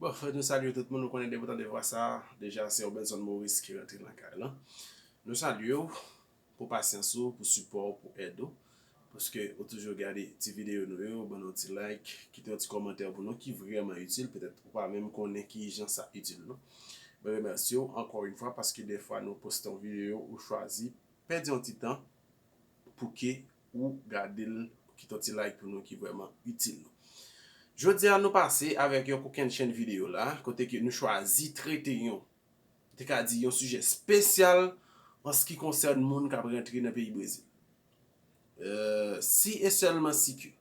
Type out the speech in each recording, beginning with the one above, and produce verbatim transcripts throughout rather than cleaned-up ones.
Bon, fòk nou salye tout moun, nou konnen depi w tande vwa sa, deja se Robenson Maurice ki rantre nan kay lan. Nou salye w pou pasyans ou, pou sipò w, pou èd ou. Paske ou toujou gade ti videyo nou yo, ban nou ti like, kite yon ti kòmantè pou nou ki vrèman itil, petèt ou pa menm konnen ki jan sa itil nou. Mwen remèsye w ankò yon fwa paske defwa nou poste yon videyo, ou chwazi pèdi yon ti tan pou ke ou gade l, kite yon ti like pou nou ki vrèman itil nou. Jodi a nou pase avèk yon kokennchenn videyo la, kote ke nou chwazi trete yon, te ka di yon sijè espesyal an se ki konsène moun k ap rantre nan peyi Brezil. Euh, si e sèlman si ke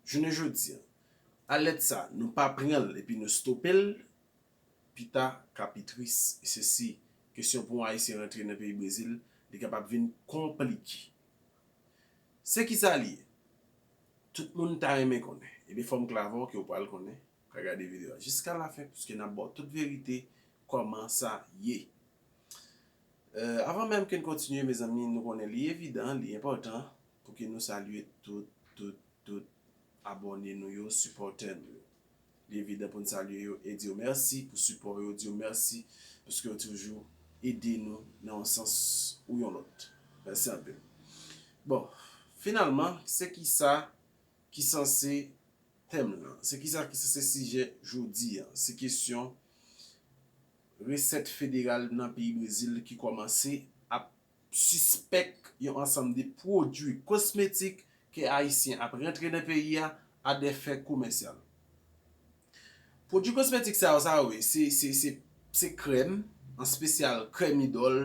jounen jodi a, alèt sa, nou pa pran l epi nou stope l, pita ka pi tris. E se si kesyon pou yon Ayisyen rantre nan peyi Brezil, li kapab vin konplike. Se ki sa li ye? Tout moun ta renmen konnen. Ebyen, fò m klè avè w ke w pral konnen, w ka gade videyo a jiska lafen, piske n ap ba w tout verite kòman sa ye. Euh, avan menm ke n kontinye, mezanmi, nou konnen li evidan, li enpòtan pou ke nou salye tout, tout, tout abòne nou yo, sipòtè nou yo. Li evidan pou n salye yo e di yo mèsi pou sipò yo, di yo mèsi paske yo toujou ede nou nan yon sans ou yon lòt. Mèsi anpil. Bon, finalman, se ki sa ki sanse tèm lan? Se ki sa ki sanse sijè jodi a? Se kesyon resèt federal nan peyi Brezil ki kòmanse ap sispèk yon ansanm de pwodui kosmetik ke Ayisyen ap rantre nan peyi a a dè fen komèsyal. Pwodui kosmetik sa yo, sa yo ye, se, se, se, se krèm, an espesyal krèm idòl,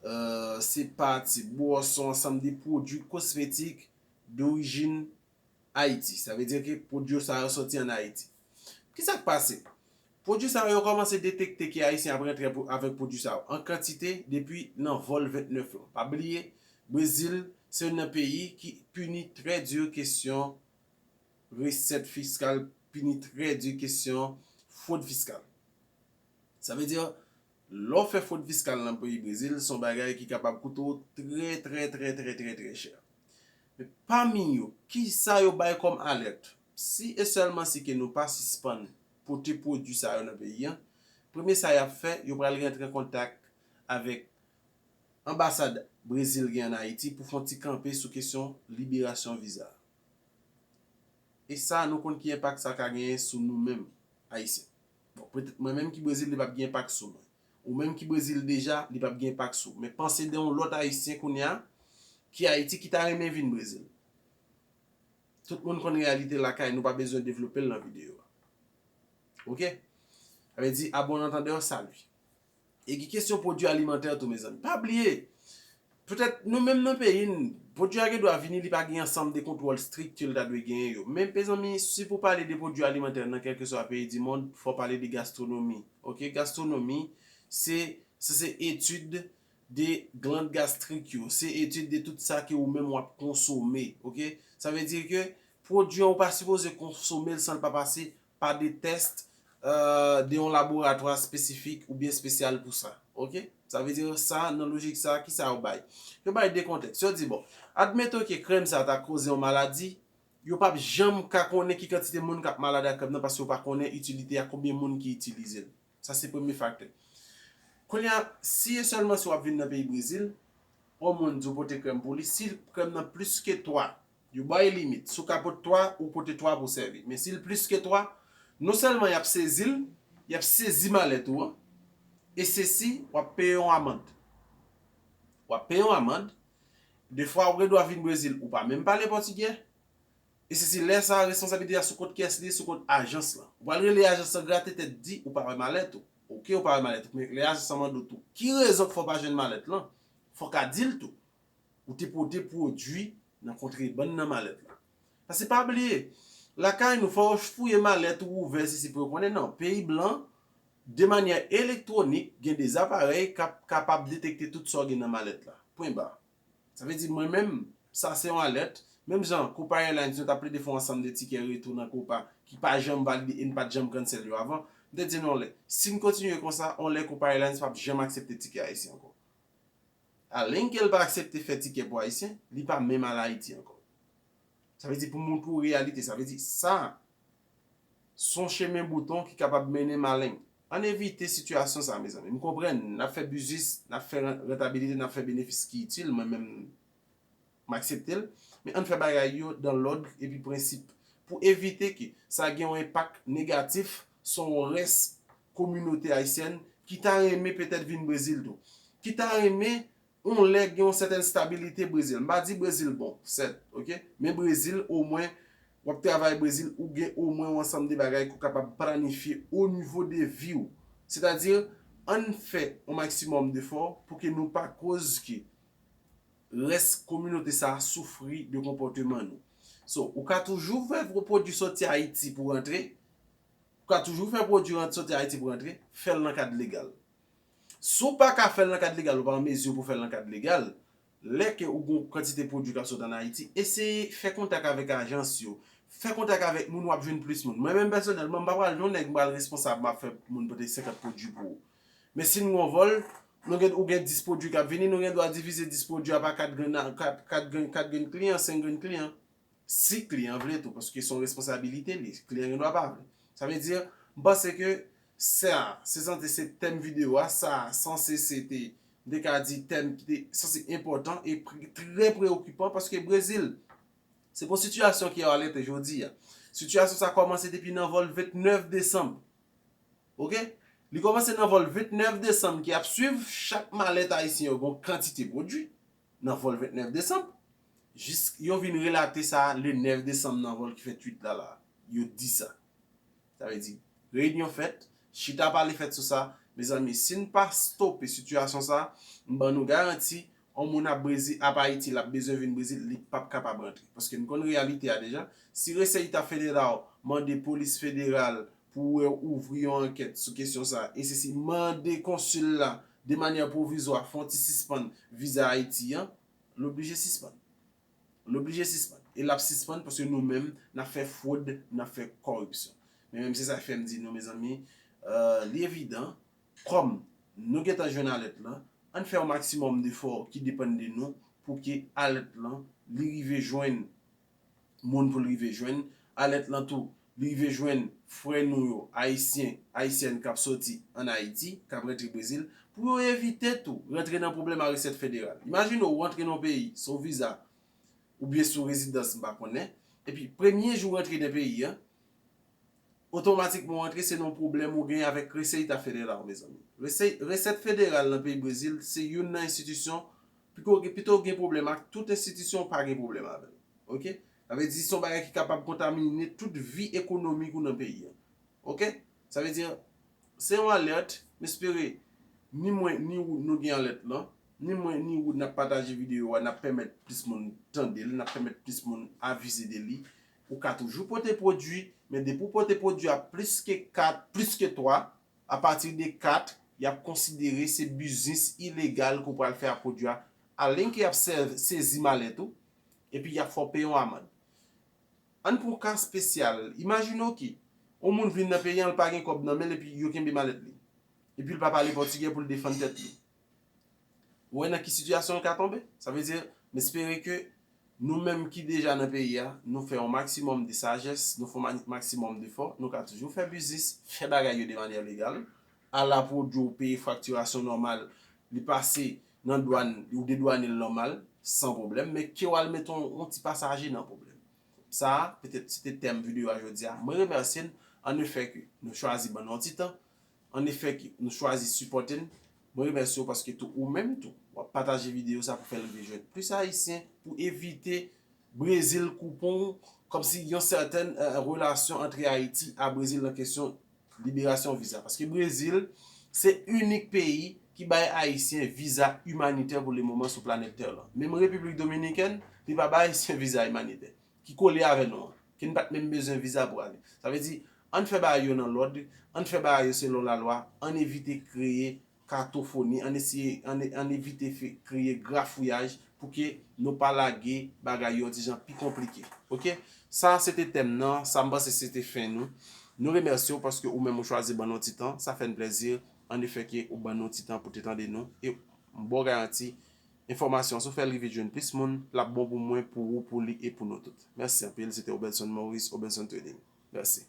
euh, se pat, se bwòs, se yon ansanm de pwodui kosmetik dorijin Ayiti. Sa vle di ke pwodui sa yo soti ann Ayiti. Kisa k pase? Pwodui sa yo, yo kòmanse detekte ke Ayisyen ap rantre pou, avèk pwodui sa yo an kantite depi nan vòl vennèf lan. Pa bliye, Brezil se youn nan peyi ki pini trè di kesyon resèt fiskal, pini trè di kesyon fwod fiskal. Sa vle di, lè w fè fwod fiskal nan peyi Brezil, se yon bagay ki kapab koute w trè, trè, trè, trè, trè, trè chè. Men pami yo, ki sa yo bay kòm alèt? Si e sèlman si ke nou pa sispann pote pwodui sa yo nan peyi a, premye sa y ap fè, yo pral rantre an kontak avèk anbasad Brezil gen ann Ayiti pou fè yon ti kanpe sou kesyon liberasyon viza. E sa, nou konn ki enpak sa ka genyen sou nou menm, Ayisyen. Bon, petèt mwen menm ki Brezil, li p ap gen enpak sou mwen. Ou menm ki Brezil deja, li p ap gen enpak sou ou. Men panse de yon lòt Ayisyen kounye a, ki Ayiti, ki ta renmen vin Brezil. Tout moun konn reyalite lakay, nou pa bezwen devlope l nan videyo a. Oke? Sa vle di, a bon antandè, salut. E gen kesyon pwodui alimantè tou, mezanmi. Pa bliye, petèt nou menm nan peyi n, pwodui a gen dwa vini, li pa gen ansanm de kontwòl strik ke l ta dwe genyen yo. Men, mezanmi, si pou pale de pwodui alimantè nan kèlkeswa peyi di mond, fò pale de gastwonomi. Oke? Gastwonomi, se, se, se etid de gland gastrik yo, se etid de tout sa ke ou menm w ap konsome, oke? Sa vle di ke pwodui an ou pa sipoze konsome l san l pa pase pa de tès, euh, de yon laboratwa espesifik oubyen espesyal pou sa, oke? Sa vle di sa, nan lojik sa, kisa yo bay? Yo bay de kontèks. Yo di, bon, admeton ke krèm sa ta koze yon maladi, yo p ap janm ka konnen ki kantite moun k ap malad ak krèm nan paske yo pa konnen itilite a, konbyen moun ki itilize l. Sa se premye faktè. Kounye a, si e sèlman si w ap vin nan peyi Brezil, yon moun di w pote krèm pou li, si krèm nan plis ke twa, yo ba w limit. Si w ka pote twa, ou pote twa pou w sèvi. Men si l plis ke twa, non sèlman y ap sezi l, y ap sezi malèt ou an, e sesi, w ap peye yon amann. W ap peye yon amann. Defwa, ou gen dwa vin Brezil, ou pa menm pale pòtigè. E se si lè sa a, responsablite a sou kont kiyès li ye? Sou kont ajans lan. Ou pral rele ajans lan grate tèt, di ou pa wè malèt ou. Oke, ou pa wè malèt ou. Men lè ajans lan mande w tou, ki rezon k fè w pa jwenn malèt lan? Fò w ka di l tou. Ou te pote pwodui nan kontrebann nan malèt la. Paske pa bliye, lakay nou, fò yo fouye malèt ou ouvè sesi pou yo konnen. Non, peyi blan, de manyè elektwonik, gen de zaparèy k ap kapab detekte tout sa w gen nan malèt la. Pwen ba. Sa vle di mwen menm, sa se yon alèt. Menm jan Copa Airlines, yo t ap plede fè yon ansanm de tikè retou nan Copa ki pa janm valide e n pa t janm cancel yo avan. M te di nou yon lè, si n kontinye konsa, yon lè Copa Airlines p ap janm aksepte tikè ayisyen ankò. Alenke l pa aksepte fè tikè pou ayisyen, li pa menm al Ayiti ankò. Sa vle di pou montre w reyalite, sa vle di sa, Se yon chemen bouton ki kapab mennen maleng. Ann evite sitiyasyon sa, mezanmi. M konprann, n ap fè biznis, n ap fè ran- rantabilite, n ap fè benefis ki itil, mwen menm, m aksepte l. Men ann fè bagay yo dan lòd epi prensip pou evite ke sa gen yon enpak negatif sou yon rès kominote ayisyèn ki ta renmen petèt vin Brezil tou. Ki ta renmen yon lè gen yon sètèn stabilite Brezil. M pa di Brezil bon, sèt, oke? Men Brezil, omwen, w ap travay Brezil, ou gen omwen yon ansanm de bagay ke w kapab planifye o nivo de vi w. Sètadi, ann fè yon maksimòm defò pou ke nou pa koz ke rès kominote sa a soufri de konpòteman nou. So, ou ka toujou fè pwodui soti Ayiti pou rantre, ou ka toujou fè pwodui rant- soti Ayiti pou rantre, fè l nan kad legal. Si w pa ka fè l nan kad legal, ou pa an mezi pou fè l nan kad legal, lè ke ou gen yon kantite pwodui k ap sot ann Ayiti, eseye fè kontak avèk ajans yo, fè kontak avèk moun, w ap jwenn plis moun. Mwen menm pèsonèlman, m pa pral yon nèg m pral responsab, m ap fè moun pote senkant pwodui pou ou. Men si n gen yon vòl, nou gen, ou gen dis pwodui k ap vini, nou gen dwa divize dis pwodui a pa kat grenn, kat, kat grenn, kat grenn kliyan, senk grenn kliyan. Si kliyan vle tou, paske se yon responsabilite li, kliyan gen dwa pa vle. Sa vle di, m panse ke sa, se sanse se tèm videyo a, sa sanse se te, m te ka di tèm ki te sanse enpòtan e pre- trè preokipan, paske Brezil, se pou sitiyasyon ki alète jodi a. Sitiyasyon sa kòmanse depi nan vòl vennèf desanm. Oke? Li kòmanse nan vòl vennèf desanm ki ap swiv, chak malèt ayisyen yo gen yon kantite pwodui nan vòl vennèf desanm. Jis yo vin relate sa le nèf desanm nan vòl ki fèt uit la la. Yo di sa. Sa vle di, reyinyon fèt, chita pale fèt sou sa. Mezanmi, si n pa stope sitiyasyon sa, m ban nou garanti, yon moun ap Brezil, ap Ayiti, l ap bezwen vin Brezil, li p ap kapab rantre. Paske n konn reyalite a deja. Si Reseyita Federal mande polis federal pou wè ouvri yon ankèt sou kesyon sa, e se si mande konsil la de manyè pwovizwa fè yon ti sispann viza Ayiti an, l oblije sispann. L oblije sispann. E l ap sispann paske nou menm, n ap fè fwod, n ap fè kòripsyon. Men menm se sa k fè m di nou, mezanmi, euh, li evidan, kòm nou gentan jwenn alèt lan, ann fè yon maksimòm defò ki depann de nou pou ke alèt lan, li rive jwenn moun pou l rive jwenn, alèt lan tou, li rive jwenn frè nou yo, ayisyen, ayisyèn k ap soti ann Ayiti, k ap rantre Brezil, pou yo evite tou rantre nan pwoblèm a resèt federal. Imajine w rantre nan yon peyi, se yon viza, oubyen sou rezidans, m pa konnen. Epi, premye jou w rantre nan peyi a, otomatikman w rantre se nan yon pwoblèm ou gen avèk Reseyita Federal, mezanmi. Resè- Resèt federal nan peyi Brezil, se youn nan enstitisyon, pito, pito w gen pwoblèm ak tout enstitisyon, ou pa gen pwoblèm avè l. Oke? Sa vle di, se yon bagay ki kapab kontamine tout vi ekonomik ou nan peyi a. Oke? Sa vle di, se yon alèt, m espere, ni mwen, ni ou, nou gen alèt lan, ni mwen, ni ou, n ap pataje videyo a, n ap pèmèt plis moun tande l, n ap pèmèt plis moun avize de li. Ou ka toujou pote pwodui, men depi w pote pwodui a plis ke kat, plis ke twa, apati de kat, y ap konsidere se biznis ilegal ke w pral fè ak pwodui a, alenke y ap sè- sezi malèt ou, epi y ap fè w peye yon amann. Ann pran yon ka espesyal. Imajine w ke yon moun vin nan peyi a, l pa gen kòb nan men l, epi yo kenbe malèt li. Epi l pa pale pòtigè pou l defann tèt li. Ou wè nan ki sitiyasyon l ka tonbe? Sa vle di, m espere ke nou menm ki deja nan peyi a, nou fè yon maksimòm de sajès, nou fè yon ma- maksimòm defò, nou ka toujou fè biznis, fè bagay yo de manyè legal, ala pwodui w peye faktirasyon nòmal, li pase nan dwàn, ou dedwane l nòmal, san pwoblèm, men ke w al mete yon, yon ti pasaje nan pwoblèm. Sa a, petèt, se te tèm videyo a jodi a. Mwen remèsye n, annefè ke nou chwazi ban nou yon ti tan, annefè ke nou chwazi sipòte n. Mwen remèsye w paske tou ou menm tou, w ap pataje videyo sa pou fè l rive jwenn plis Ayisyen, pou evite Brezil koupe w, kòmsi yon sètèn, eh, relasyon antre Ayiti a Brezil nan kesyon liberasyon viza. Paske Brezil, se inik peyi ki bay Ayisyen viza imanitè pou le moman sou planèt tè lan. Menm Repiblik Dominikèn, li pa bay Ayisyen viza imanitè, ki kole avè nou an, ke n pa t menm bezwen viza pou ale. Sa vle di, ann fè bagay yo nan lòd, ann fè bagay yo selon lalwa, ann evite kreye katofoni, ann eseye, ann, ann evite fè, kreye grafouyaj pou ke nou pa lage bagay yo yon ti jan pi konplike. Oke? Sa, se te tèm nan, sa m panse se te fen nou. Nou remèsye w paske ou menm ou chwazi ban nou ti tan, sa fè n plèzi, annefè ke ou ban nou ti tan pou te tande nou, e m ba w garanti, enfòmasyon an, si w fè l rive jwenn plis moun, l ap bon pou mwen, pou ou, pou li e pou nou tout. Mèsi anpil, se te Obenson Maurice, Obenson Trading. Mèsi.